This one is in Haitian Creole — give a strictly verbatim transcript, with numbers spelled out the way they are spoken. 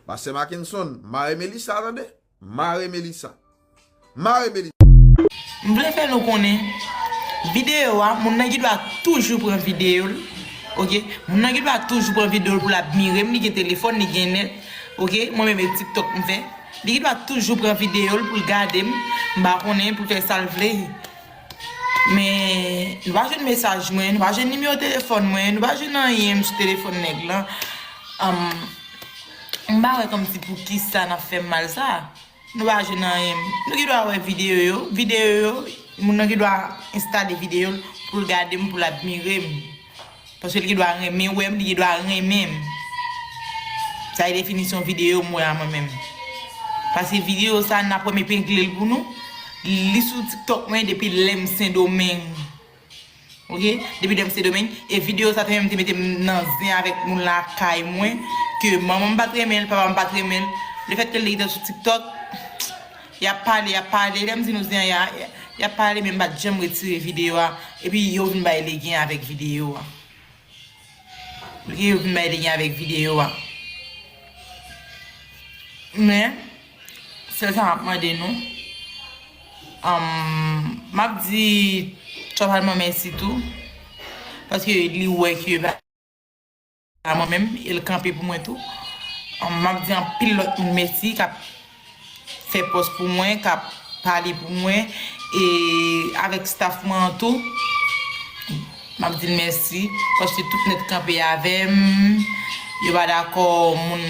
Pastè Mackenson, mare Melissa, tande. Mare Melissa. Mare Melissa. M vle fè nou konnen, videyo a, moun nan gen dwa toujou pran videyo l. Oke? Moun nan gen dwa toujou pran videyo l pou l admire m, li gen telefòn, li gen nèt. Oke? Mwen menm e TikTok m fè. Li gen dwa toujou pran videyo l pou l gade m. M pa konnen pou l fè sa l vle. Men, nou pa jwenn mesaj mwen, nou pa jwenn nimewo telefòn mwen, nou pa jwenn anyen m sou telefòn nèg lan. Anm, m pa wè kòmsi pou kisa n ap fè m mal sa. Nou pa jwenn anyen. Nou gen dwa wè videyo yo. Videyo yo, moun nan gen dwa enstale videyo l pou l gade m, pou l admire m. Paske li gen dwa renmen wè m, li gen dwa renmen m. Sa e definisyon videyo m wè a mwen menm. Paske videyo sa n ap wè m epegle l pou nou. Li sou TikTok mwen depi lè m Sendomeng. Oke? Depi lè m Sendomeng. E videyo sa te menm te mete m nan zen avèk moun lakay mwen. Ke manman m pa t renmen l, papa m pa t renmen l. Lefètke li te sou TikTok, y ap pale, y ap pale. Lè m di nou zen an, y a, y ap pale, men m pa t janm retire videyo a. Epi yo vin bay legen avèk videyo a. Oke, yo vin bay legen avèk videyo a. Men, sèl sa m ap mande nou, um, m ap di Tròp Alman mèsi tou. Paske li wè ke pa mwen menm, e l kanpe pou mwen tou. Um, m ap di anpil lòt moun mèsi k ap fè pòs pou mwen, k ap pale pou mwen, e avèk staff mwen an tou. M ap di l mèsi, paske tout nèt kanpe avè m. Yo pa dakò moun